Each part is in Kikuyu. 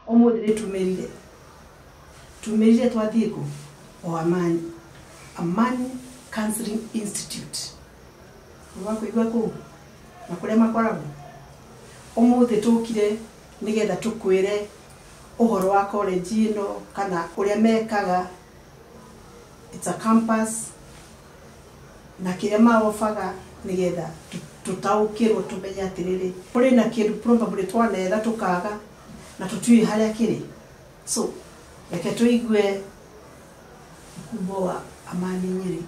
Ũmũthĩ nĩ tumĩrire tumĩrire twathiĩ kũ o Amani, Amani Counseling Institute. Wakũigua kũu na kũrĩa makoragwo. Ũmũthĩ tũkire nĩgetha tũkwĩre ũhoro wa college ĩno kana ũrĩa mekaga. It's a campus na kĩrĩa maobaga nĩgetha tũtaũkĩrwo, tũmenye atĩrĩrĩ, kũrĩ na kĩndũ probably twanetha tũkaga na tũtiũĩ harĩa kĩrĩ. So reke tũigue mkubwa wa Amani Nyeri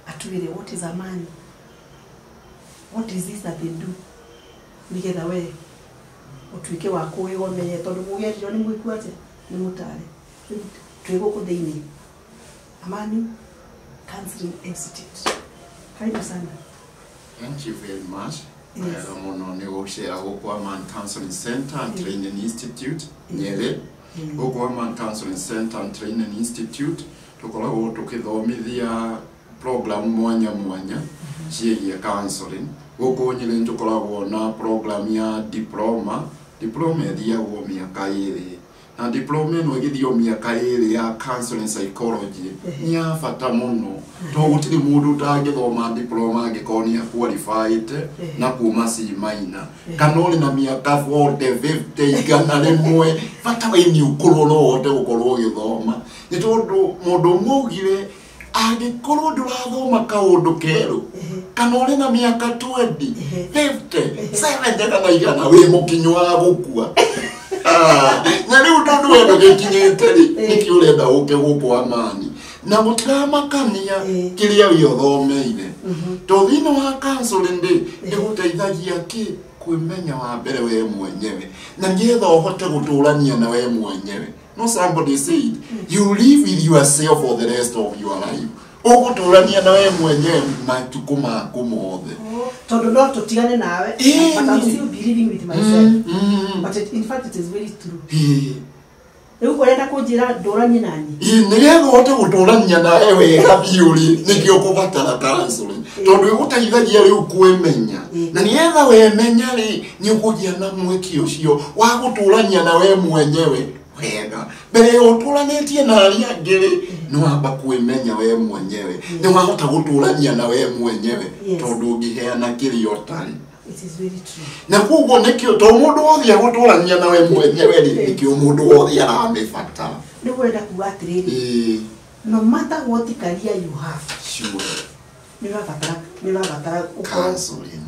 atwĩre what is Amani, what is this that they do, nĩgetha we ũtuĩke wa kũĩga ũmenye, tondũ mũgerirwo nĩ mwĩku atĩa nĩ mũtare. Rĩu twĩ gũkũ thĩinĩ Amani Counseling Institute. Karibu sana. Thank you very much. Yes. Wega mũno nĩ gũcera gũkũ Aman Counseling Center and Training Institute Nyeri. Gũkũ Aman Counseling Center and Training Institute tũkoragwo tũkĩthomithia program mwanya mwanya ciĩgiĩ counseling. Gũkũ Nyeri nĩ tũkoragwo na program ya diploma. Diploma ĩthiagwo mĩaka 2, na diploma ĩno ĩgĩthio mĩaka 2 ya counseling psychology nĩ ya bata mũno, tondũ gũtirĩ mũndũ ũtangĩthoma diploma angĩkorwo nĩ qualified na kuma C minor, kana ũrĩ na mĩaka 40, 50, 100, bata we nĩ ũkorwo no ũhote gũkorwo ũgĩthoma, nĩ tondũ mũndũ ũmwe augire angĩkorwo ndũrathoma kaũndũ kerũ kana ũrĩ na mĩaka 20, 50, 70 kana 100, wĩ mũkinyu wa gũkua. Na rĩu tondũ we ndũgĩkinyĩte rĩ, nĩkĩo ũrenda ũke gũkũ Amani na gũtiramakania kĩrĩa wĩ ũthomeire, tondũ thĩinĩ wa counseling rĩ, ĩgũteithagia kĩ kwĩmenya wa mbere we mwenyewe, na nĩgetha ũhote gũtũrania na we mwenyewe. No, somebody said you live with yourself for the rest of your life. Ũgũtũrania na we mwenyewe matukũ maku mothe. Tondũ no tũtigane nawe, but I'll still be living with myself. But in fact it is very true. Rĩu ũrenda kũnjĩra ndũranie nani? Ĩĩ, nĩgetha ũhote gũtũrania nawe wega biũ rĩ, nĩkĩo ũkũbatara counseling, tondũ ĩgũteithagia rĩu kwĩmenya, na nĩgetha wemenya rĩ, nĩ ũkũgĩa na mweke ũcio wa gũtũrania na we mwenyewe wega. Mbere ya ũtũranĩtie na arĩa angĩ rĩ, nĩ wamba kwĩmenya we mwenyewe, nĩ wahota gũtũrania na we mwenyewe, tondũ ũngĩheana kĩrĩa ũtarĩ. It is very true. Na koguo nĩkĩo to mũndũ wothe agũtũrania na we mwenyewe rĩ, nĩkĩo mũndũ wothe aramĩbatara. Rĩu ũrenda kuga atĩrĩrĩ, no matter what career you have, nĩ ũrabatara ũkorwo counseling.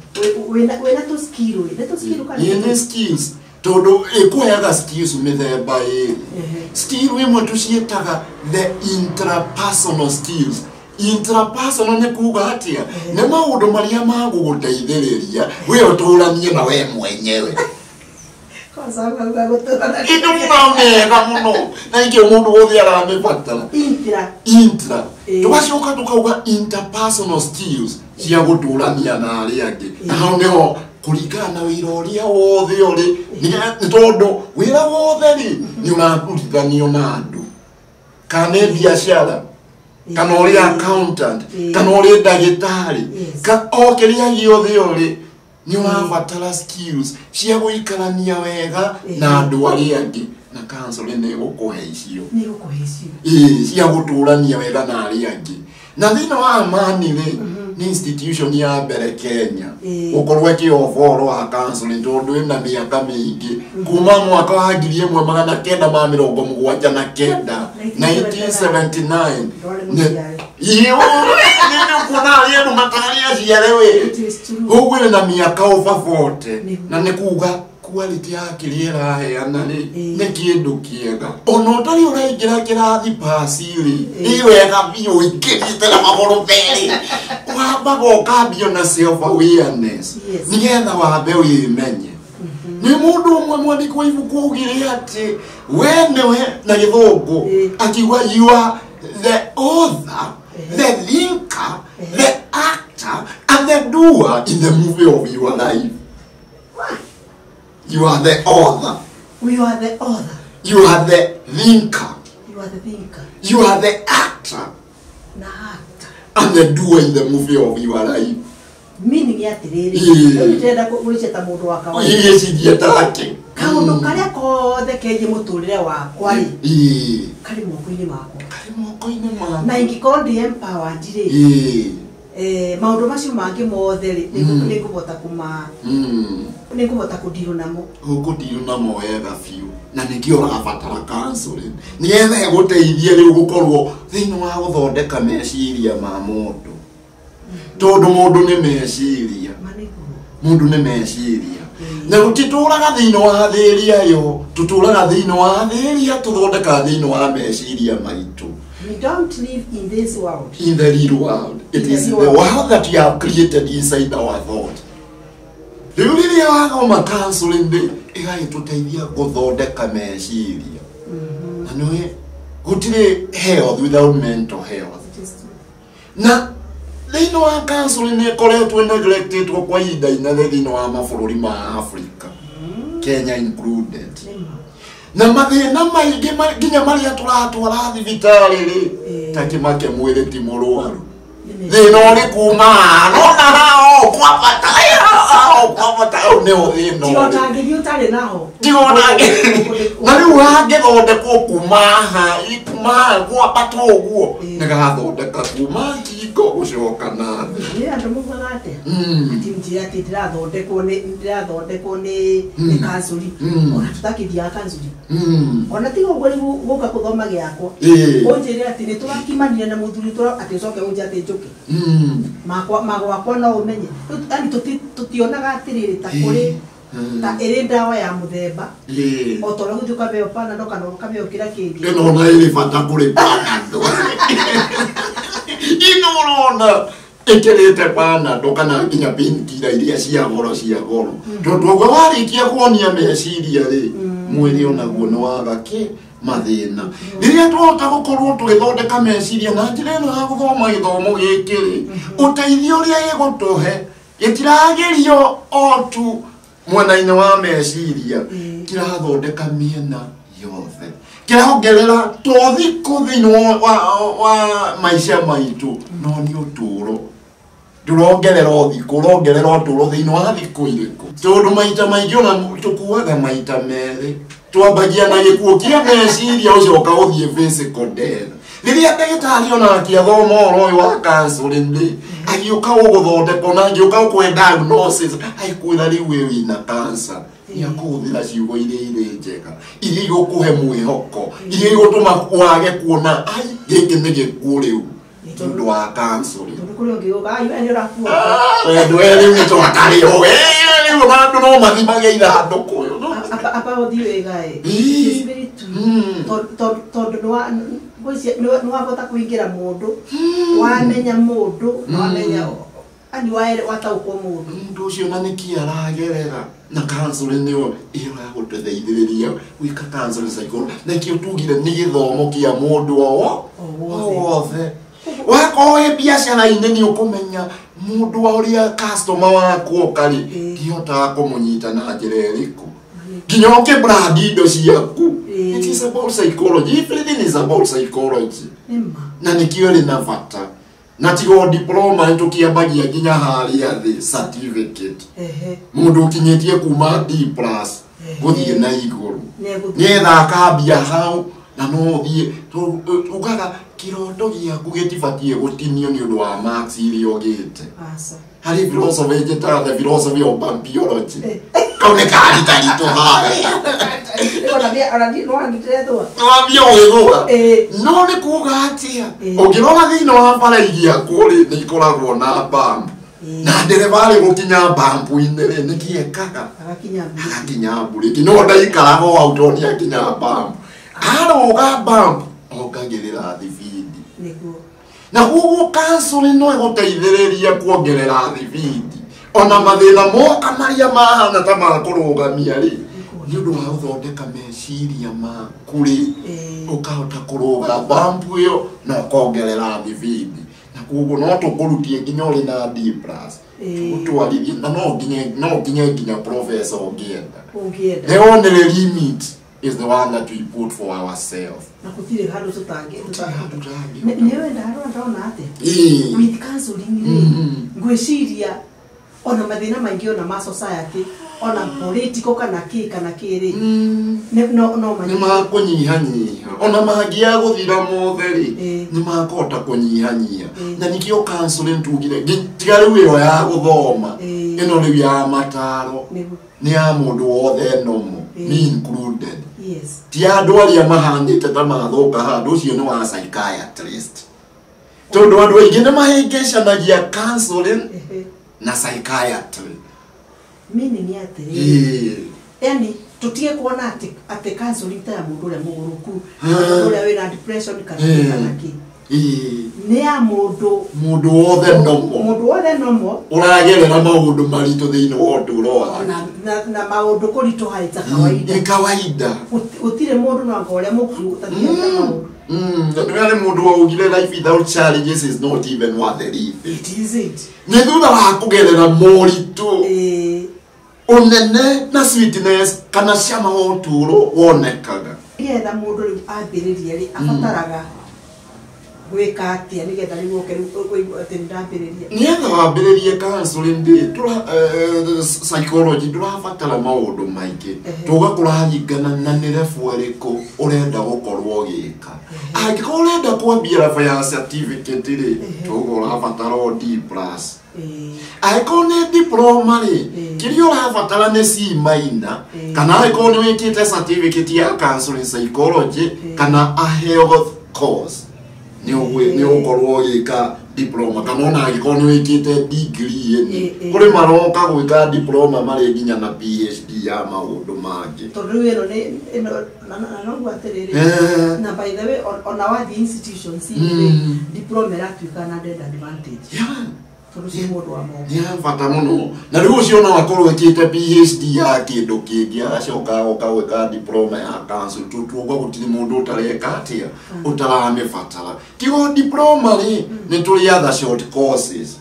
Wĩna tũ skill, nĩ tũ skill kana Ĩĩ, nĩ skills, tondũ ĩkũheaga skills mĩthemba 2. Skill ĩmwe tũciĩtaga the intrapersonal skills. Intrapersonal nĩ kuga atĩa? Nĩ maũndũ marĩa magũgũteithĩrĩria we ũtũranie na we mwenyewe. Kwanza uga gũtũrania. Indo mũno mega mũno, na ikĩo mũndũ wothe aramĩbatara. Intra. Intra. Tũgacoka tũkauga interpersonal skills cia gũtũrania na arĩa angĩ, na hau nĩho kũringana na wĩra ũrĩa wothe ũrĩ, nĩ tondũ wĩra wothe rĩ nĩ ũrarutithanio na andũ, kana nĩ biacara, kana ũrĩ accountant, kana ũrĩ ndagĩtarĩ, o kĩrĩa gĩothe ũrĩ, nĩ ũrabatara skills cia gũikarania wega na andũ arĩa angĩ, na counseling nĩ ĩgũkũhe icio. Nĩ ĩgũkũhe icio. Ĩĩ, cia gũtũrania wega na arĩa angĩ. Na thĩinĩ wa Amani rĩ, nĩ institution ya mbere Kenya gũkorwo ĩkĩoba ũhoro wa counseling, tondũ ĩna mĩaka mĩingĩ kuma mwaka wa 1979, 1979. Ĩĩ, nĩ kuona arĩa andũ matarĩ aciare we. It is true. Ũguo ĩrĩ na mĩaka over 40, na nĩ kuga quality ya kĩrĩa ĩraheana rĩ nĩ kĩndũ kĩega. Ona ũtarĩ ũraingĩra kĩrathi pasi rĩ, nĩ wega biũ ũingĩrĩte na magũrũ merĩ. Wambaga ũkambio na self awareness, nĩgetha wambe wĩmenye. Nĩ mũndũ ũmwe mwandĩki wa ibuku augire atĩ we nĩwe, na gĩthũngũ akiuga you are the author, the thinker, the actor and the doer in the movie of your life. You are the author. You are the author. You are the thinker. You are the thinker. You are the actor. Na actor. And the doer in the movie of your life. Meaning atĩrĩrĩ, rĩu ndĩrenda gwĩcia ta mũndũ wa kawaida. Ĩgĩciria take. Kaundu karia kothe kegie muturire wakwa ri kari moko-ini makwa. Kari moko-ini makwa. Na ingikorwo ndi empowered ri maundu macio mangi mothe ri ninguvota kuma ninguvota kudirwo namo. Ukudirwo namo wega biu na nikio urabatara counseling nigetha iguteithie riu gukorwo thiini wa guthondeka meciria ma mundu tondu mundu ni meciria mundu ni meciria na gutituraga thiini wa thiria yo tuturaga thiini wa thiria tuthondeka thiini wa meciria maitu. We don't live in this world. In the real world. It is the world that you have created inside our thought. Riu riria wathoma counseling ri igagituteithia guthondeka meciria. Na niwe gutiri health without mental health. Na thiini wa counseling ni ikoretwo neglected kwa ihinda inene thiini wa mabũrũri ma Africa, Kenya included. Na mathĩna maingĩ nginya marĩa tũratwara thibitarĩ rĩ ta kĩmake mwĩrĩ ti mũrwaru thĩna ũrĩ kuma nona hao kwa bata hao kwa bata hau nĩho thĩna ũrĩ tiga ũtangĩthiĩ ũtarĩ naho tiga ũtangĩ na rĩu hangĩthondekwo kuma haha kuma haha kwa bata ũguo nĩgathondeka kuma ngingo gũcoka na thĩ. Nĩ andũ maugaga atĩa atĩ njĩra atĩ ndĩrathondekwo nĩ counseling ona tũtakĩthiaga counseling ona tiga ũguo rĩu gũka gũthoma gĩakwa ũnjĩre atĩ nĩ tũrakimanire na mũthuri atĩ ũcoke ũnjĩre atĩ njũke makwa magwakwa no ũmenye yani tũtionaga atĩrĩrĩ ta kũrĩ ta ĩrĩ ndawa ya mũthemba o ta ũrĩa gũthiĩ ũkameo Panadol kana ũkameo kĩrĩa kĩngĩ ĩno ona ĩrĩ bata kũrĩ Panadol ĩno ũrona ĩkĩrĩte Panadol kana nginya painkiller iria cia goro tondũ ũguo warĩkia kuonia meciria rĩ mwĩrĩ onaguo nĩ waga kĩ mathĩna. Rĩrĩa twahota gũkorwo tũgĩthondeka meciria na njĩra ĩno ya gũthoma gĩthomo gĩkĩ rĩ ũteithio ũrĩa gĩgũtũhe gĩtiragerio o tu mwena-inĩ wa meciria kĩrathondeka mĩena yothe kĩrongerera to thikũ thĩinĩ wa maica maitũ no nĩ ũtũũro ndũrongerera o thikũ ũrongerera ũtũũro thĩinĩ wa thikũ irĩkũ tondũ maita maingĩ ona tũkuaga maita merĩ twambagia na gĩkuũ kĩa meciria ũcoka ũthiĩ physical death. Rĩrĩa ndagĩtarĩ ona akĩathoma ũhoro ũyũ wa counseling rĩ agĩũka gũgũthondeka ona agĩũka gũkũhe diagnosis agĩkwĩra rĩu we wĩna cancer nĩakũhũthĩra ciugo iria irĩ njega iria igũkũhe mwĩhoko iria igũtũma wage kuona ai gĩkĩ nĩ gĩkuũ rĩu nĩ ũndũ wa counseling. Tondũ kũrĩ ũngĩ ũga ai we nĩ ũrakua we rĩu nĩ twakarĩo we rĩu ona andũ no mathimage ithandũkũ apa ũthiĩ wega ĩ. It is very true. Tondũ nĩ wahota kũingĩra mũndũ wamenya mũndũ wamenya ani wataũkwo mũndũ mũndũ ũcio na nĩkĩ aragerera na counseling nĩyo ĩragũteithĩrĩria gwĩka counseling psychology na kĩo tugire nĩ gĩthomo kĩa mũndũ o wothe wakorwo wĩ biacara-inĩ nĩ ũkũmenya mũndũ wa ũrĩa customer waku oka rĩ ndihotaga kũmũnyita na njĩra ĩrĩkũ nginya ũkĩ brand indo ciaku. It is about psychology. Everything is about psychology. Na nĩkĩo ĩrĩ na bata na tigo diploma tũkĩambagia nginya harĩa thĩ certificate mũndũ ũkinyĩtie kuma D plus gũthiĩ na igũrũ nĩgetha akambia hau na no ũthiĩ ugaga kĩroto gĩaku gĩtibatiĩ gũtinio nĩ ũndũ wa marks iria ũgĩte. Harĩ philosophy njĩtaga the philosophy of bambiology kau nĩ karitaritũ harĩa wambia ũgĩgũa no nĩ kuga atĩa ũngĩrora thĩinĩ wa bara igiakwo rĩ nĩ ikoragwo na bump na ndereba arĩ gũkinya bump-inĩ rĩ nĩkĩ ekaga agakinya mburĩki no ndaikaraga o hau tondũ nĩakinya bump arũga bump ongagĩrĩra thibindi na koguo counseling no ĩgũteithĩrĩria kuongerera thibindi ona mathĩna moka marĩa mahana ta makũrũgamia rĩ nĩ ũndũ wa gũthondeka meciria maku rĩ ũkahota kũrũga bump ĩyo na ũkongerera thibindi na koguo no tũkũrutie nginya ũrĩ na D plus tũgũtwarithie na no nginye nginya professor ũngĩenda. The only limit is the one that we put for ourselves. Na gũtirĩ handũ tũtangĩ. Nĩ wenda ndona atĩa with counseling rĩ ngwĩciria Ona mathĩna maingĩ ona ma society, ona political kana kĩ rĩ, no nĩ makũnyihanyiha. Ona mangĩaga gũthira mothe rĩ, nĩ makũhota kũnyihanyiha. Na nĩkĩo counseling tugire tiga rĩu ĩyo ya gũthoma, ĩno rĩu ya mataro nĩ ya mũndũ wothe normal, me included. Yes. Ti andũ arĩa mahanĩte ta mathũka handũ, ũcio nĩ wa psychiatrist. Tondũ andũ aingĩ nĩ mahĩngĩcanagia counseling na psychiatry. Meaning atĩrĩrĩ, yani tutige kuona atĩ counseling ta ya mũndũ ũrĩa mũgũrũku, mũndũ ũrĩa wĩna depression kana kĩ. Nĩ ya mũndũ wothe normal. Mũndũ wothe normal. Ũragerera maũndũ maritũ thĩinĩ wa ũtũũro wake. Na maũndũ kũritũha ita kawaida. Nĩ kawaida. Gũtirĩ mũndũ no anga ũrĩa mũkuru ũtathiaga maũndũ. Nĩ harĩ mũndũ waugire life without challenges is not even worth living. It isn't. Nĩ thutha wa kũgerera moritũ, ũnene na sweetness kana cama wa ũtũũro wonekaga. Nĩgetha mũndũ rĩu ambĩrĩrie rĩ, abataraga gwĩka atĩa nĩgetha rĩu oke rĩu ũigue atĩ nĩndambĩrĩria? Nĩgetha wambĩrĩrie counseling rĩ, psychology ndũrabatara maũndũ maingĩ. Tuga kũraringana na nĩ level ĩrĩkũ ũrenda gũkorwo ũgĩka. Angĩkorwo ũrenda kwambia level ya certificate rĩ, tuga ũrabatara o D plus. Angĩkorwo nĩ diploma rĩ, kĩrĩa ũrabatara nĩ C minor, kana angĩkorwo nĩ wĩkĩte certificate ya counseling psychology kana a health course, nĩ ũgũkorwo ũgĩka diploma. Kana ona angĩkorwo nĩ wĩkĩte degree ĩno, kũrĩ maroka gwĩka diploma marĩ nginya na PhD ya maũndũ mangĩ. Tondũ rĩu ĩno nĩ ĩno na noguo atĩrĩrĩ, na by the way ona wathiĩ institutions rĩ, diploma ĩratuĩka na added advantage. Tondũ ci mũndũ wa moko. Nĩ bata mũno. Na rĩu ũcio no akorwo ekĩte PhD ya kĩndũ kĩngĩ, agacoka agoka gwĩka diploma ya council. Tuuga gũtirĩ mũndũ ũtareka atĩa, ũtaramĩbatara. Tigo diploma rĩ, nĩ tũrĩ other short courses.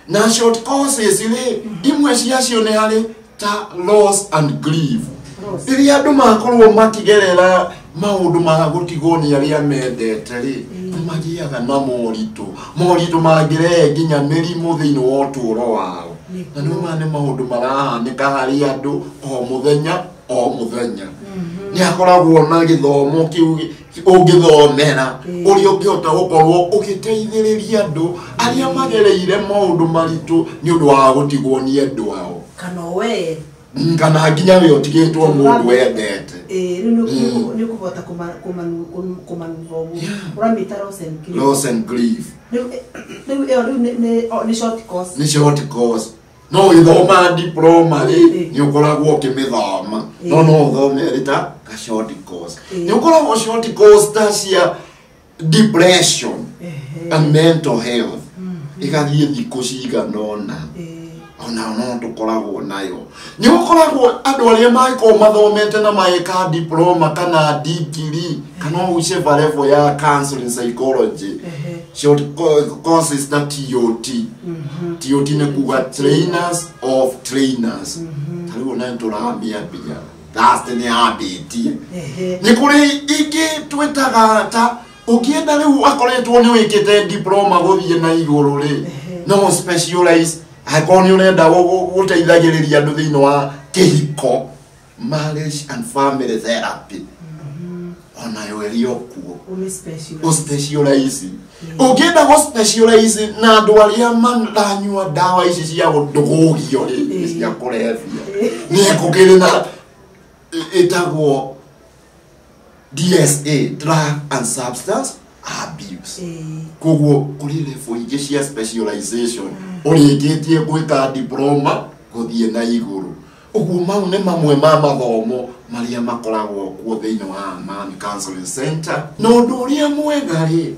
Na short courses rĩ, imwe ciacio nĩ harĩ ta loss and grief. Rĩrĩa andũ makorwo makĩgerera maũndũ ma gũtigwo nĩ arĩa mendete rĩ, nĩ magĩaga na moritũ. Moritũ mangĩrehe nginya mĩrimũ thĩinĩ wa ũtũũro wao. Na nĩ ma nĩ maũndũ marahanĩka harĩ andũ o mũthenya o mũthenya. Nĩ akoragwo na gĩthomo kĩu ũngĩthomera, ũrĩa ũngĩhota gũkorwo ũgĩteithĩrĩria andũ arĩa magereire maũndũ maritũ nĩ ũndũ wa gũtigwo nĩ endwa ao. Kana we kana nginya we ũtigĩtwo mũndũ wendete. Rĩu nĩ ũkũhota kũmanuva ũguo. Ũramĩta loss and grief. Loss and grief. Rĩu ĩyo rĩu nĩ short course. Nĩ short course. No ũgĩthoma diploma rĩ, nĩ ũkoragwo ũkĩmĩthoma. No no ũthome ĩrĩ ta ka short course. Nĩ ũkoragwo short course ta cia depression and mental health. Ĩgathiĩ thikũ cigana ũna. Ona no tũkoragwo nayo. Nĩ ũkoragwo andũ arĩa mangĩkorwo mathomete na magĩka diploma kana degree kana whichever level ya counseling psychology. Short courses ta TOT. TOT nĩ kuga trainers of trainers. Ta rĩu ona nĩtũramĩambia. Last nĩ yambĩtie. Nĩ kũrĩ ingĩ twĩtaga ta ũngĩenda rĩu akoretwo nĩ wĩkĩte diploma gũthiĩ na igũrũ rĩ, no specialize angĩkorwo nĩ ũrenda gũteithagĩrĩria andũ thĩinĩ wa kĩhiko, marriage and family therapy. Onayo ĩrĩ o kuo. Ũspecialize. Ũngĩenda gũ-specialize na andũ arĩa maranyua ndawa ici cia gũthũgio rĩ, cia kũrebia, nĩ kũkĩrĩ na ĩtagwo DSA, drug and substance abuse. Koguo kũrĩ level ingĩ cia specialization ũrĩkĩtie gwĩka diploma gũthiĩ na igũrũ. Ũguo mau nĩ mamwe ma mathomo marĩa makoragwo kuo thĩinĩ wa Amani Counseling Center. Na ũndũ ũrĩa mwega rĩ,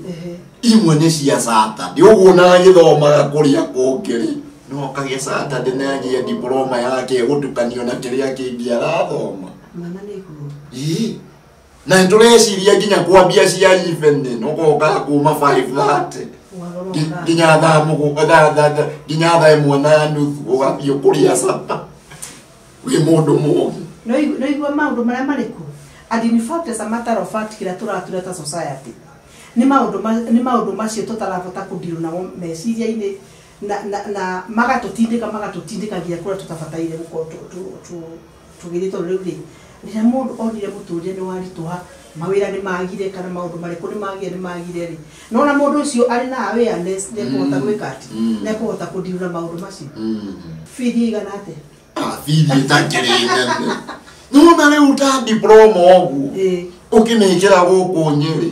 imwe nĩ cia Saturday. Ũguo na agĩthomaga kũrĩa kũngĩ rĩ, no akagĩa Saturday na agĩe diploma yake ĩgũtukanio na kĩrĩa kĩngĩ arathoma. Mana nĩguo. Ĩĩ. Na nĩtũreciria nginya kwambia cia evening, ũgoka kuma 5:30 nginya thaa nginya thaa 1:30 ũgathiĩ kũrĩa supper wĩ mũndũ mũgĩ. No igua maũndũ marĩa marĩ kuo. And in fact, as a matter of fact, kĩrĩa tũratura ta society nĩ maũndũ macio tũtarabota kũndirwo namo meciria-inĩ Na magatũtindĩka nginya kũrĩa tũtabataire gũkorwo tũgĩthiĩ tondũ rĩu rĩ rĩrĩa mũndũ onire mũtũrĩre nĩ waritũha mawĩra nĩ magire kana maũndũ marĩkũ nĩ magire rĩ nona mũndũ ũcio arĩ na awareness nĩ ekũhota gwĩka atĩ nĩ ekũhota kũndirura maũndũ macio. Bithi ĩigana atĩa? Bithi ĩtakĩrĩ nene nona rĩu ta diploma ũguo ũkĩmĩkĩra gũkũ Nyĩrĩ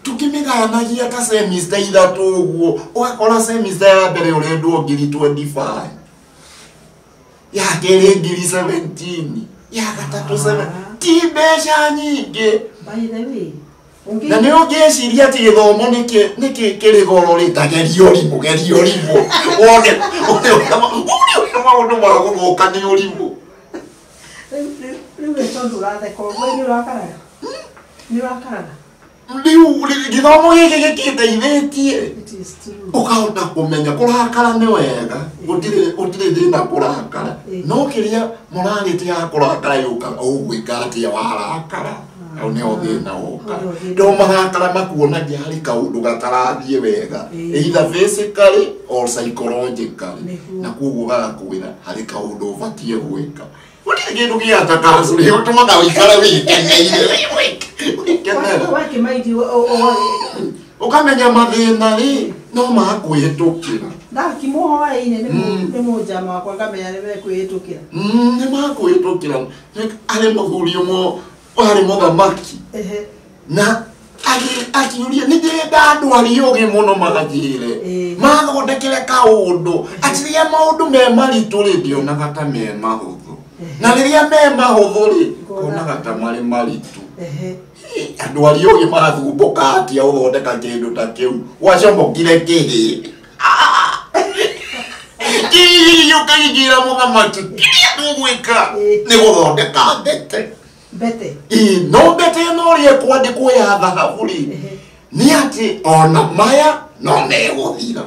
tukimĩgayanagia ta semester ithatũ ũguo ũgakora semester ya mbere ũrendwo 25,000 ya kerĩ 17,000 ya gatatũ 7 ti mbeca nyingĩ. By the way, na nĩ ũngĩciria atĩ gĩthomo nĩkĩ kĩrĩ goro rĩ ta geria ũrimũ wone ũrĩa maũndũ ma gũthũka nĩ ũrimũ. Rĩu we tondũ ũratheka ũguo nĩ ũrakaraga? Nĩ ũrakaraga? Rĩu gĩthomo gĩkĩ gĩkĩndeithĩtie ũkahota kũmenya kũrakara nĩ wega gũtirĩ thĩna kũrakara no kĩrĩa morality ya kũrakara yũkaga ũgwĩka atĩa warakara hau nĩho thĩna ũkaga no marakara makuonagia harĩ kaũndũ gatarathiĩ wega either physically or psychologically na koguo gagakwĩra harĩ kaũndũ ũbatiĩ gwĩka. Gũtirĩ kĩndũ gĩa ta counseling ũtũmaga ũikare wĩkeneire ũkamenya mathĩna rĩ no makwĩhĩtũkĩra. Ndakimũhoeire nĩ mũnjama wakwa ngamenya nĩ mekwĩhĩtũkĩra. Nĩ makwĩhĩtũkĩra. Harĩ mũthuri ũmwe warĩ mũthamaki na akiũria nĩ ndĩrenda andũ arĩa ogĩ mũno manjĩre mathondekere kaũndũ atĩ rĩrĩa maũndũ me maritũ rĩ ndionaga ta me mahũthũ na rĩrĩa me mahũthũ rĩ ngonaga ta marĩ maritũ. Andũ arĩa ogĩ marathumbũka atĩa gũthondeka kĩndũ ta kĩu gwacomokire kĩhĩ kĩhĩ ũkaingĩra mũthamaki kĩrĩa tũgwĩka nĩ gũthondeka mbete. Mbete? No mbete ĩno ũrĩa ĩkwandĩkwo ya thahabu rĩ nĩ atĩ ona maya no megũthira.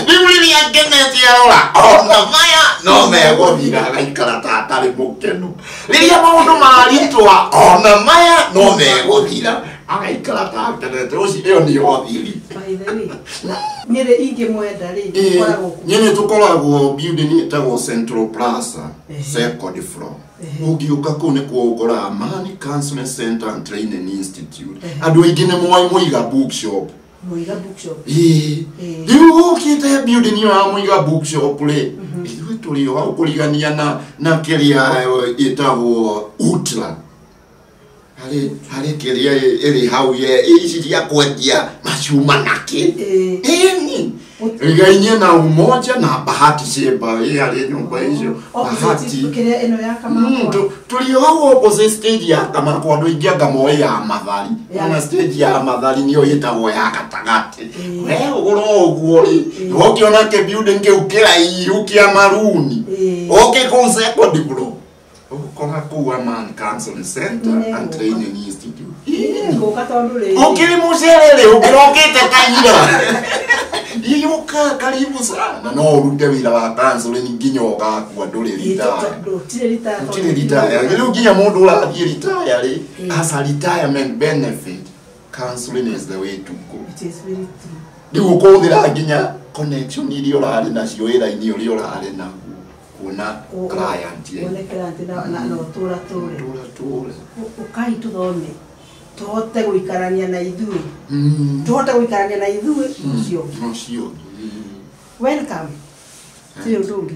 Rĩu rĩrĩa ngenete arora ona maya no megũthira agaikara ta atarĩ mũkenu. Rĩrĩa maũndũ maritũha ona maya no megũthira agaikara ta akenete. Ũcio ĩyo nĩyo thiri. By the way, Nyĩrĩ ingĩmwenda rĩ tũkoragwo kũ? Nyĩrĩ tũkoragwo building ĩtagwo Central Plaza second floor. Ũngĩũka kũu nĩkuo ũkoraga Amani Counseling Center and Training Institute. Andũ aingĩ nĩ moĩ Mũiga Bookshop. Mũiga Bookshop. Rĩu ũkĩte building ĩyo ya Mũiga Bookshop rĩ ithuĩ tũrĩ o hau kũrigania na kĩrĩa ĩtagwo Utla. Harĩ kĩrĩa ĩrĩ hau ici cia kwendia macuma nakĩ. Ĩni rigainie na Umoja na Bahati Sheba harĩ nyũmba icio Bahati kĩrĩa ĩno ya Kamakwa. Tũrĩ o hau opposite stage ya Kamakwa andũ aingĩ anga moĩ ya Mathari ona stage ya Mathari nĩyo ĩtagwo ya gatagatĩ. We ũgũra ũguo rĩ ũkĩona kĩ building kĩu kĩraihu kĩa maruni ũkĩ kũu second floor ũgũkora kũu Amani Counseling Center and Training Institute. Ngũka tondũ rĩ ũkĩrĩ mũcere rĩ ũkĩrokĩte kaira Yũka karibu sana no ũrute wĩra wa counseling nginya ũgakua ndũrĩ retire. Ndũtirĩ retire. Rĩu nginya mũndũ ũrathiĩ retire rĩ as a retirement benefit counseling is the way to go. It is very true. Rĩu ũkũhũthĩra nginya connection iria ũrarĩ nacio wĩra-inĩ ũrĩa ũrarĩ naguo kuona client wone client na no tũra tũre tũra tũre ũkai tũthome tũhote gũikarania na ithuĩ tũhote gũikarania na ithuĩ ũcio ũcio. Welcome. Ti ũndũ ũngĩ.